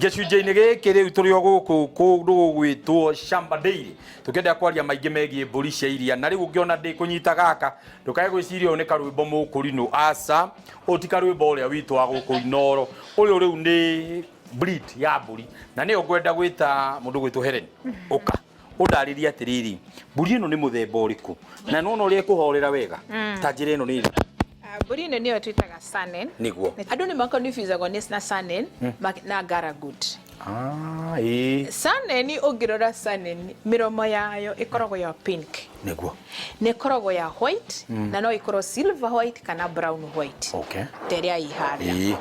Gĩcunjĩ-inĩ gĩkĩ rĩu tũrĩ o gũkũ kũndũ gũgwĩtwo Shamba Dairy, tũkĩenda kwaria maingĩ megiĩ mbũri cia iria. Na rĩu ũngĩona ndĩ kũnyita gaka, ndũkae gwĩciria ũyũ nĩ karwĩmbo mũkũrinũ. Aca, ũyũ ti karwĩmbo ũrĩa witũ wa gũkũ Inooro. Ũyũ rĩu nĩ breed ya mbũri, na nĩyo ngwenda gwĩta mũndũ gwĩtwo Helen. Ũka ũndarĩrie atĩrĩrĩ, mbũri ĩno nĩ mũthemba ũrĩkũ, na nĩwona ũrĩa ĩkũhorera wega? Ta njĩra ĩno nĩ ĩrĩkũ? Ah, mbũri ĩno nĩyo twĩtaga Saanen. Nĩguo. Andũ nĩ maconfusagwo nĩ na Saanen na Garagut. Ah, ĩĩ. Saanen, ũngĩrora Saanen, mĩromo yayo ĩkoragwo ya pink. Nĩ ĩkoragwo ya white, na no ĩkorwo silver white kana brown white. Ta ĩrĩa ĩ harĩa.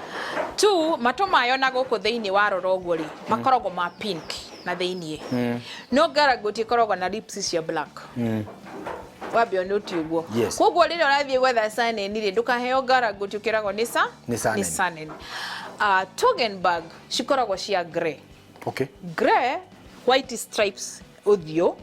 Two, matũ mayo na gũkũ thĩinĩ warora ũguo rĩ, makoragwo ma pink na thĩinĩ. No Garagut ĩkoragwo na lips cia black. Wambe ũnũti ũguo. Koguo rĩrĩa ũrathiĩ gwetha Saanen rĩ, ndũkaheo Garagut, ũkĩragwo nĩ sa Nĩ Saanen. Nĩ Saanen. Ah, Toggenburg cikoragwo cia grey. Grey, white stripes ũthiũ,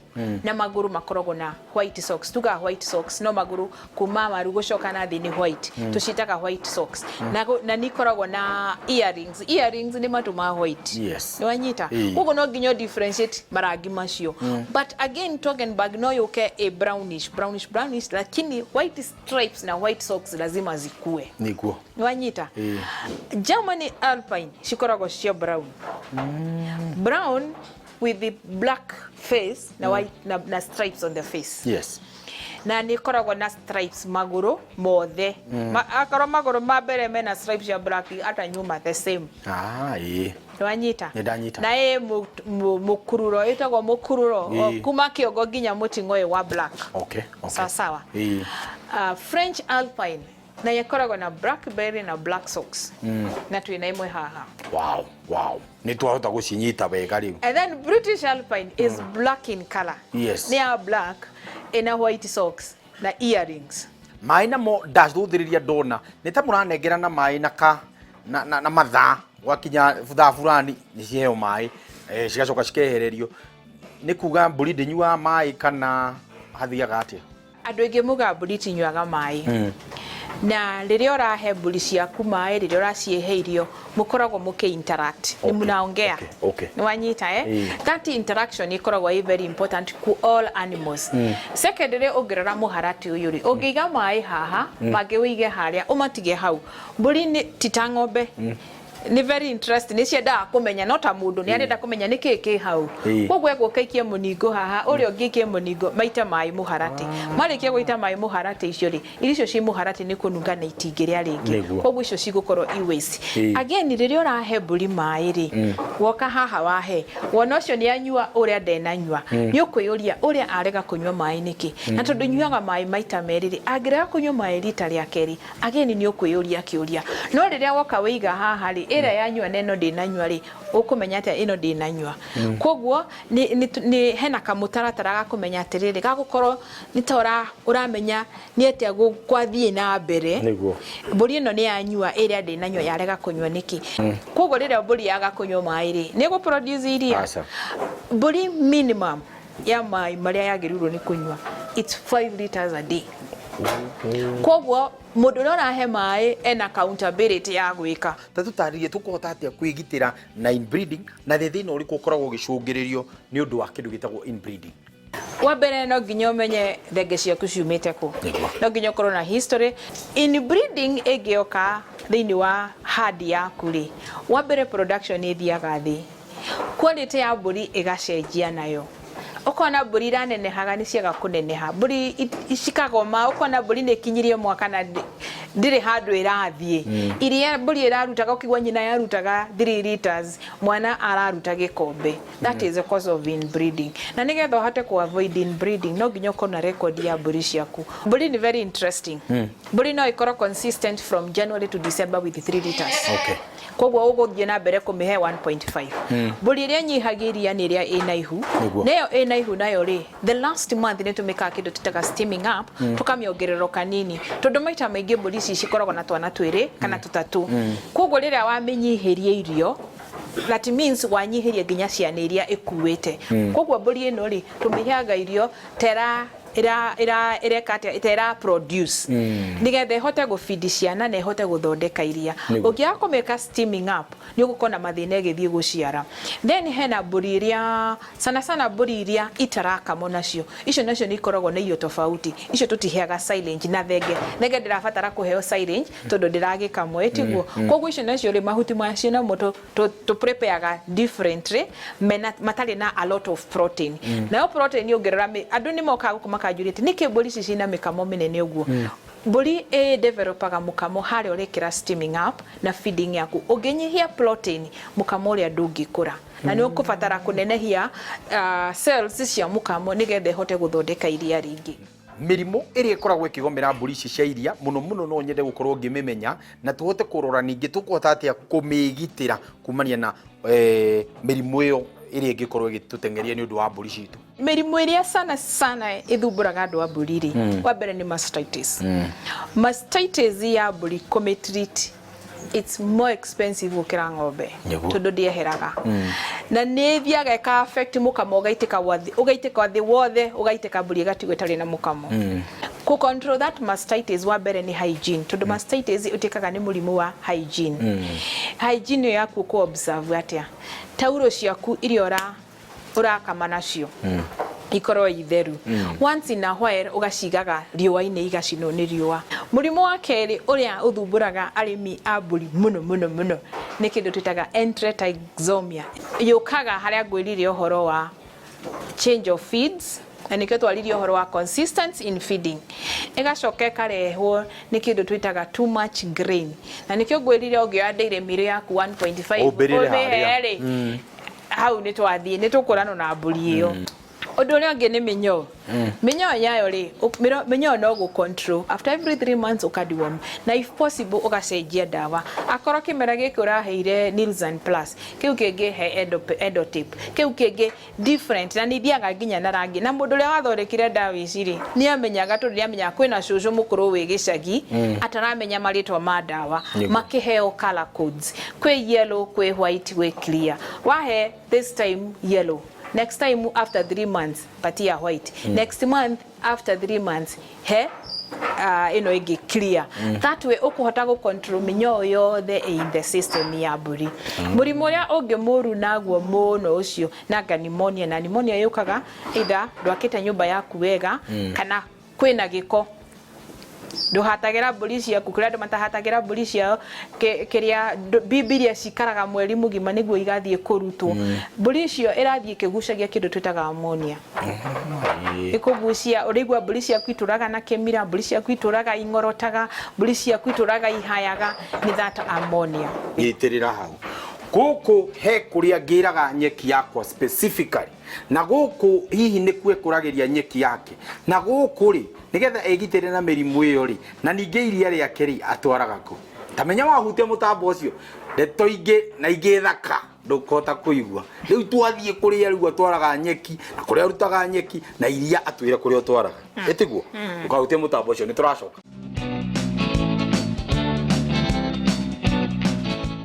na magũrũ makoragwo na white socks. Tugaga white socks, no magũrũ kuma maru gũcoka na thĩ nĩ white. Tũciĩtaga white socks. Na nĩ ikoragwo na earrings. Earrings nĩ matũ ma white. Nĩ wanyita? Koguo no nginya ũ differentiate marangi macio. But again, Toggenburg no yũke ĩ brownish, brownish, brownish, lakini white stripes na white socks lazima zikue. Nĩ wanyita? Germany Alpine cikoragwo cia brown. Brown with the black face na white na stripes on the face. Na nĩ ĩkoragwo na stripes magũrũ mothe. Akorwo magũrũ ma mbere mena stripes cia black, hata nyuma the same. Ah, ĩĩ. Nĩ wanyita? Nĩ ndanyita. Na ĩ mũkururo, ĩtagwo mũkururo, kuma kĩongo nginya mũting'oe wa black. Sawa sawa. French Alpine na ĩkoragwo na blackberry na black socks. Na twĩna ĩmwe haha. Wow. Nĩ twahota gũcinyita wega rĩu. And then British Alpine is black in color. Nĩ ya black, ĩna white socks na earrings. Maĩ namo ndacũthĩrĩria ndona nĩ ta mũranengerana maĩ na ka na, na, na mathaa, gwakinya thaa fulani nĩ ciheo maĩ, cigacoka cikehererio. Nĩ kuga mbũri ndĩnyuaga maĩ kana hathiaga atĩa? Andũ aingĩ mugaga mbũri itinyuaga maĩ. Na rĩrĩa ũrahe mbũri ciaku maĩ, rĩrĩa ũracihe irio, mũkoragwo mũkĩ interact, nĩ mũnaongea. Nĩ wanyita, eh? That interaction ĩkoragwo ĩ very important ku all animals. Secondly, ũngĩrora mũharatĩ ũyũ rĩ, ũngĩiga maĩ haha, mangĩ ũige harĩa, ũmatige hau, mbũri nĩ ti ta ng'ombe, nĩ very interesting, nĩ ciendaga kũmenya, no ta mũndũ nĩ arenda kũmenya nĩ kĩĩ kĩ hau. Koguo egũka aikie mũningo haha, ũrĩa ũngĩ aikie mũningo, maite maĩ mũharatĩ. Marĩkia gũita maĩ mũharatĩ icio rĩ, irio icio ciĩ mũharatĩ nĩ kũnunga na itingĩrĩa rĩngĩ. Koguo icio cigũkorwo i waste. Again, rĩrĩa ũrahe mbũri maĩ rĩ, woka haha wahe, wona ũcio nĩ anyua, ũrĩa ndenanyua, nĩ ũkwĩyũria ũrĩa arega kũnyua maĩ nĩkĩ? Na tondũ nyuaga maĩ maita merĩ rĩ, angĩrega kũnyua maĩ rita rĩa kerĩ, again nĩ ũkwĩyũria kĩũria. No rĩrĩa woka wĩiga haha rĩ, ĩrĩa yanyua na ĩno ndĩnanyua rĩ, ũkũmenya atĩa ĩno ndĩnanyua? Koguo nĩ hena kamũtaratara ga kũmenya atĩrĩrĩ, gagũkorwo nĩ ta ũramenya nĩ atĩa gwathiĩ na mbere. Mbũri ĩno nĩ yanyua, ĩrĩa ndĩnanyua yarega kũnyua nĩkĩ? Koguo rĩrĩa mbũri yaga kũnyua maĩ rĩ, nĩ ĩgũ produce iria? Aca. Mbũri minimum ya maĩ marĩa yagĩrĩirwo nĩ kũnyua, it's 5 liters a day. Koguo mũndũ ũrĩa ũrahe maĩ ena accountability ya gwĩka. Ta tũtarĩrie tũkũhota atĩa kwĩgitĩra na inbreeding, na thĩ thĩna ũrĩkũ ũkoragwo ũgĩcũngĩrĩrio nĩ ũndũ wa kĩndũ gĩtagwo inbreeding? Wa mbere, no nginya ũmenye thenge ciaku ciumĩte kũ. No nginya ũkorwo na history. Inbreeding ĩngĩoka thĩinĩ wa herd yaku rĩ, wa mbere production ĩthiaga thĩ, quality ya mbũri ĩgacenjia nayo. Ũkona mbũri iranenehaga nĩ ciaga kũneneha, mbũri cikagoma, ũkona mbũri nĩ ĩkinyirie mwaka na ndĩrĩ handũ ĩrathiĩ. Iria mbũri ĩrarutaga, ũkĩigua nyina yarutaga 3 liters, mwana araruta gĩkombe. That is the cause of inbreeding. Na nĩgetha ũhote ku avoid inbreeding, no nginya ũkorwo na record ya mbũri ciaku. Mbũri nĩ very interesting. Mbũri no ĩkorwo consistent from January to December with 3 liters. Koguo ũgũthiĩ na mbere kũmĩhe 1.5. Mbũri ĩrĩa ĩnyihagia iria nĩ ĩrĩa ĩna ihu. Nayo ĩna ihu nayo rĩ, the last month nĩ tũmĩkaga kĩndũ twĩtaga steaming up, tũkamĩongerera o kanini, tondũ maita maingĩ mbũri ici cikoragwo na twana twĩrĩ kana tũtatũ. Koguo rĩrĩa wamĩnyihĩria irio, that means wanyihĩria nginya ciana iria ĩkuĩte. Koguo mbũri ĩno rĩ, tũmĩheaga irio tera Ĩra ĩra ĩreka atĩa? Ĩta ĩra produce nĩgetha ĩhote gũbidi ciana na ĩhote gũthondeka iria. Ũngĩaga kũmĩka steaming up, nĩ ũgũkorwo na mathĩna ĩgĩthiĩ gũciara. Then hena mbũri iria sana sana, mbũri iria itarakamwo nacio, icio nacio nĩ ikoragwo na irio tofauti. Icio tũtiheaga silage na thenge. Thenge ndĩrabatara kũheo silage tondũ ndĩragĩkamwo, ĩtiguo? Koguo icio nacio rĩ, mahuti macio namo tũ prepareaga differently, mena matarĩ na a lot of protein. Nayo protein ũngĩrora, andũ nĩ mokaga gũkũ makanjũria atĩ nĩkĩ mbũri ici ciĩna mĩkamo mĩnene ũguo. Mbũri ĩ developaga mũkamo harĩa ũrekĩra steaming up na feeding yaku. Ũngĩnyihia protein, mũkamo ũrĩa ndũngĩkũra na nĩ ũkũbatara kũnenehia cells cia mũkamo nĩgetha ĩhote gũthondeka iria rĩingĩ. Mĩrimũ ĩrĩa ĩkoragwo ĩkĩgomera mbũri ici cia iria mũno mũno, no nyende gũkorwo ngĩmĩmenya na tũhote kũrora ningĩ tũkũhota atĩa kũmĩgitĩra kumania na mĩrimũ ĩyo ĩrĩa ĩngĩkorwo ĩgĩtũteng'eria nĩ ũndũ wa mbũri citũ. Mĩrimũ ĩrĩa sana sana ĩthumbũraga andũ a mbũri rĩ, wa mbere nĩ mastitis. Mastitis ya mbũri, kũmĩtreat it's more expensive gũkĩra ng'ombe, tondũ ndĩeheraga na nĩ ĩthiaga ĩka affect mũkamo, ũgaitĩka wathi, ũgaitĩka thĩ wothe, ũgaitĩka, mbũri ĩgatigwo ĩtarĩ na mũkamo. Kũ control that mastitis, wa mbere nĩ hygiene, tondũ mastitis ĩtuĩkaga nĩ mũrimũ wa hygiene. Hygiene ĩyo yaku ũkũ observe atĩa? Tauro ciaku iria ũrakama nacio ikorwo itheru. Once in a while ũgacigaga riũa-inĩ igacinwo nĩ riũa. Mũrimũ wa kerĩ ũrĩa ũthumbũraga arĩmi a mbũri mũno mũno mũno nĩ kĩndũ twĩtaga enterotoxemia. Yũkaga harĩa ngwĩrire ũhoro wa change of feeds, na nĩkĩo twaririe ũhoro wa consistency in feeding. Ĩgacoka ĩkarehwo nĩ kĩndũ twĩtaga too much grain, na nĩkĩo ngwĩrire ũngĩoya dairy meal yaku 1.5 Ũmbĩrĩre harĩa. ũmĩhe rĩ, hau nĩ twathiĩ nĩ tũkũranwo na mbũri ĩyo. Ũndũ ũrĩa ũngĩ nĩ mĩnyoo. Mĩnyoo yayo rĩ, mĩnyoo no gũ control after every 3 months, ũkadeworm, na if possible ũgacenjia ndawa. Akorwo kĩmera gĩkĩ ũraheire Nilzan Plus, kĩu kĩngĩ he Endotip, kĩu kĩngĩ different, na nĩ ithiaga nginya na rangi. Na mũndũ ũrĩa wathondekire ndawa ici rĩ, nĩ amenyaga, tondũ nĩ amenyaga kwĩna cũcũ mũkũrũ wĩ gĩcagi ataramenya marĩtwa ma ndawa. Makĩheo color codes, kwĩ yellow, kwĩ white, gwĩ clear. Wahe this time yellow, next time after 3 months patia white, next month after 3 months he ĩno ĩngĩ clear. That way ũkũhota gũ control mĩnyoo yothe in the system ya mbũri. Mũrimũ ũrĩa ũngĩ mũru naguo mũno ũcio nanga pneumonia, na pneumonia yũkaga either ndwakĩte nyũmba yaku wega kana kwĩna gĩko, ndũhatagĩra mbũri ciaku. Kũrĩ andũ matahatagĩra mbũri ciao kĩrĩa mbimbi iria cikaraga mweri mũgima nĩguo igathiĩ kũrutwo. Mbũri icio ĩrathiĩ ĩkĩgucagia kĩndũ twĩtaga ammonia, ĩkũgucia. Ũrĩigua mbũri ciaku itũraga na kĩmira, mbũri ciaku itũraga ing'orotaga, mbũri ciaku itũraga ihayaga, nĩ that ammonia. Nyitĩrĩra hau. Gũkũ he kũrĩa ngĩraga nyeki yakwa specifically, na gũkũ hihi nĩkuo ĩkũragĩria nyeki yake, na gũkũ rĩ, nĩgetha ĩgitĩre na mĩrimũ ĩyo rĩ, na ningĩ iria rĩake rĩ, atwaraga kũ? Tamenya wahutia mũtambo ũcio, ndeto ingĩ na ingĩ thaka ndũkũhota kũigua. Rĩu twathiĩ kũrĩa rĩu atwaraga nyeki na kũrĩa arutaga nyeki na iria, atwĩre kũrĩa ũtwaraga, ĩtiguo? Ndũkahutie mũtambo ũcio, nĩ tũracoka.